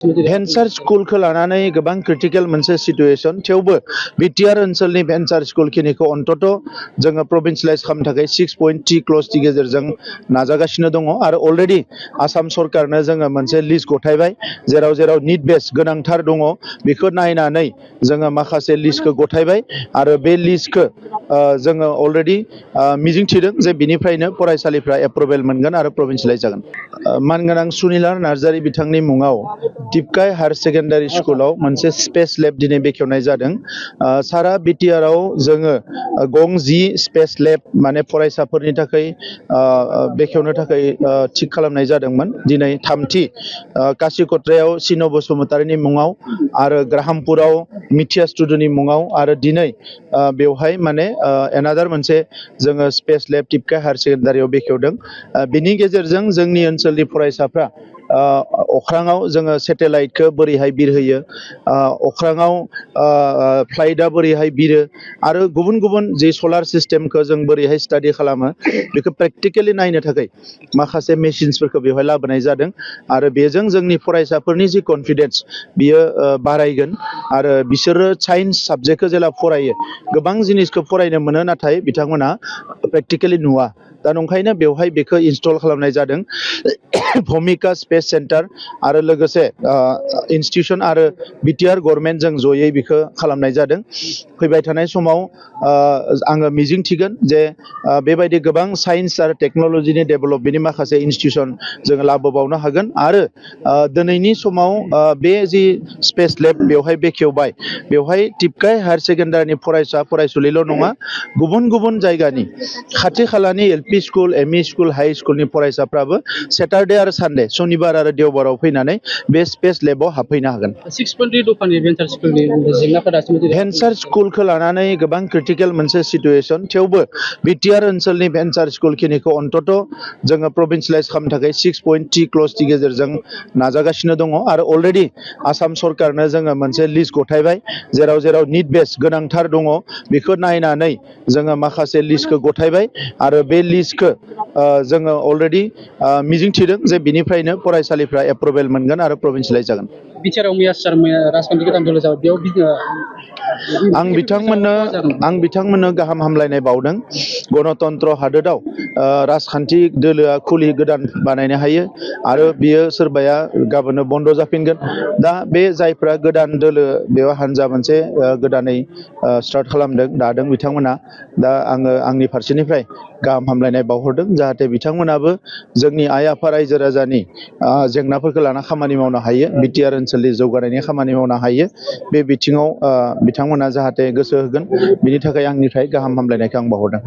भेन्सार स्कुलखौ लानानै गोबां क्रिटिकेल मोनसे सिटुएशन थेवबो बिटिआर ओनसोलनि भेन्सार स्कुल खिनिखौ अन्तत जोङो प्रभिन्सियलाइज खालामनो थाखाय 6.3 क्ल'जनि गेजेरजों नाजागासिनो दङ आरो अलरेडि आसाम सरकारनो जोङो मोनसे लिस्ट गथायबाय जेराव जेराव निड बेस गोनांथार दङ बेखौ नायनानै जोङो माखासे लिस्टखौ गथायबाय आरो बे लिस्टखौ जोङो अलरेडि मिजिंथिदों जे बिनिफ्रायनो फरायसालिफ्रा एप्रुभेल मोनगोन आरो प्रभिन्सियलाइज जागोन। मानगोनां सुनिलाल नार्जारी बिथांनि मुङाव टिपकाय हायार सेकेन्डारि स्कुलाव मोनसे स्पेस लेब दिनै बेखेवनाय जादों। सारा बिटिआरआव जोङो गं 10 स्पेस लेब माने फरायसाफोरनि थाखाय बेखेवनो थाखाय थिक खालामनाय जादोंमोन। दिनै थामथि कासिकट्रायाव सिन बसुमतारीनि मुङाव आरो ग्राहामपुराव मिथियास टुडुनि मुङाव आरो दिनै बेवहाय माने एनादार मोनसे जोङो स्पेस लेब टिपकाय हायार सेकेन्डारियाव बेखेवदों। बिनि गेजेरजों जोंनि ओनसोलनि फरायसाफ्रा अख्राङाव जोङो सेटेलाइटखौ बोरैहाय बिरहोयो, अख्राङाव फ्लाइटआ बोरैहाय बिरो आरो गुबुन गुबुन जि सलार सिस्टेमखौ जों बोरैहाय स्टाडि खालामो बेखौ प्रेक्टिकेलि नायनो थाखाय माखासे मेसिन्सफोरखौ बेवहाय लाबोनाय जादों आरो बेजों जोंनि फरायसाफोरनि जि कनफिडेन्स बियो बारायगोन आरो बिसोरो साइन्स साबजेक्टखौ जेला फरायो गोबां जिनिसखौ फरायनो मोनो नाथाय बिथांमोना प्रेक्टिकेलि नुवा। दा नंखायनो बेवहाय बेखौ इनस्टल खालामनाय जादों। भूमिका स्पेस सेन्टार आरो लोगोसे इन्स्टिटिउसन आरो बिटिआर गभर्नमेन्टजों जयै बेखौ खालामनाय जादों। फैबाय थानाय समाव आङो मिजिंथिगोन जे बेबायदि गोबां साइन्स आरो टेक्न'लजिनि डेभेलपमेन्टनि माखासे इन्स्टिटिउसन जोङो लाबोबावनो हागोन आरो दिनैनि समाव बे जि स्पेस लेब बेवहाय बेखेवबाय बेवहाय टिपकाय हायार सेकेन्डारिनि फरायसा फरायसुलिल' नङा गुबुन गुबुन जायगानि खाथि खालानि LP school ME school high स्कुलनि फरायसाफ्राबो सेटारडे आरो सानडे सनिबार आरो देवबाराव फैनानै बे स्पेस लेबाव हाबफैनो हागोन। 6.3 दफानि भेन्सार स्कुलनि जेंनाफोरा भेन्सार स्कुलखौ लानानै गोबां क्रिटिकेल मोनसे सिटुएशन थेवबो बिटिआर ओनसोलनि भेन्सार स्कुल खिनिखौ अन्तत जोङो प्रभिन्सियलाइज खालामनो थाखाय 6.3 क्ल'जनि गेजेरजों नाजागासिनो दङ आरो अलरेडि आसाम सरकारनो जोङो मोनसे लिस्ट गथायबाय जेराव जेराव निड बेस गोनांथार दङ बेखौ नायनानै जोङो माखासे लिस्टखौ गथायबाय आरो बे लिस्टखौ जोङो अलरेडि मिजिंथिदों जे बिनिफ्रायनो फरायसालिफ्रा एप्रुभेल मोनगोन आरो प्रभिन्सियलाइज जागोन। बिटिआरआव मैया सार राजखान्थि गोदान दोलो जाबाय बेयाव आं बिथांमोननो गाहाम हामलायनाय बावदों। गणतन्त्र हादोराव राजखान्थि दोलोआ खुलि गोदान बानायनो हायो आरो बियो सोरबाया गाबोननो बन्द' जाफिनगोन। दा बे जायफ्रा गोदान दोलो बेयाव हान्जा मोनसे गोदानै स्टार्ट खालामदों दादों बिथांमोना दा आङो आंनि फारसेनिफ्राय गाहाम हामलायनाय बावहरदों जाहाथे बिथांमोनाबो जोंनि आइ आफा रायजो राजानि जेंनाफोरखौ लाना खामानि मावनो हायो, बिटिआर ओनसोलनि जौगानायनि खामानि मावनो हायो बे बिथिङाव बिथांमोना जाहाथे गोसो होगोन बिनि थाखाय आंनिफ्राय गाहाम हामलायनायखौ आं बावहरदों।